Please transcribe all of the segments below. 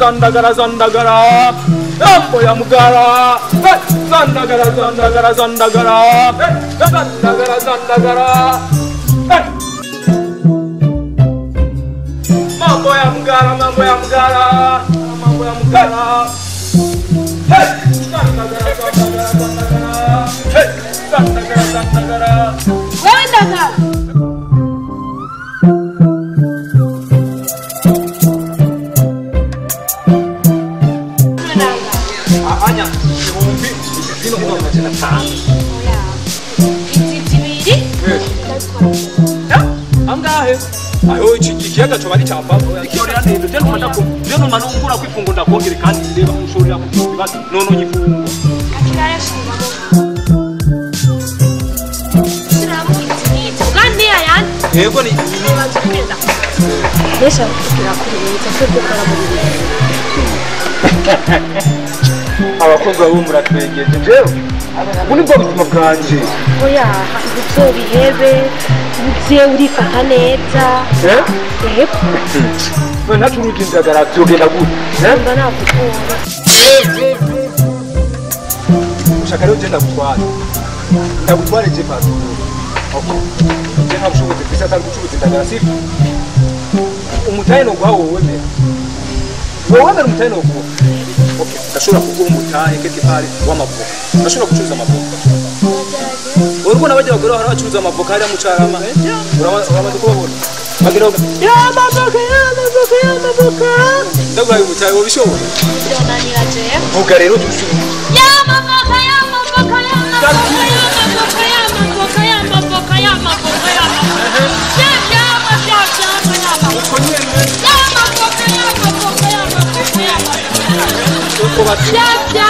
zandagara zandagara. Mambo ya mugara. Zandagara zandagara zandagara. Zandagara zandagara. Mambo ya mugara, mambo ya mugara. Mambo ya mugara. Hey, zandagara zandagara zandagara. Hey, zandagara zandagara. Wewe ndagara. Anya, ibihumbi bino mu majana atanu. Oya. Izi Angahe? Ayo iki kiyaga cyo bari cyapa. Ikiyorera neza je numva ndako. Je numva nungura kwifungo ndakongere kandi ndeba unshorera ku bibazo nono nyifungo. Akiraya shima. Siramu izi kandi ayan. Yego ni Nesha kugira kuri neza cyo gukora mu bintu. Abakobwa bo muratwegeje jewe. Ubu nibwo buzima bwanje. Oya, uzobihebe, uze urifata neza. Eh? Yego. None nacuruje indagara vyogenda gute? Mba nakukunda. Ushaka rero je ndagutwara. Ndagutware je pasiporo. Okay. Je nta bushobozi mfise atari gucuruza indagara sivyo? Umutahe noguha wowe mbere. Wowe mbere umutahe noguha. Okay, ndashobora kuguha umutahe quelque part w'amavoka. Ndashobora gucuruza amavoka. Urabona bajya bagore bahora bacuruza amavoka hariya mu Carama, eh? Uramaze kubabona? Bagira ya amavoka, ya amavoka, ya amavoka. Ndaguhaye umutahe wobishobora? Byonanira jewe. Vuga rero dushobora. Ya amavoka, ya amavoka, ya amavoka, ya amavoka, ya amavoka, ya amavoka, ya amavoka, ya amavoka. Ya ya ya ya ya amavoka. Ya amavoka, ya amavoka, ya amavoka, ya amavoka. Ya ya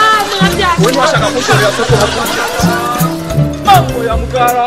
ya. Wewe washaka kushorera soko hakurya. Mambo ya mugara.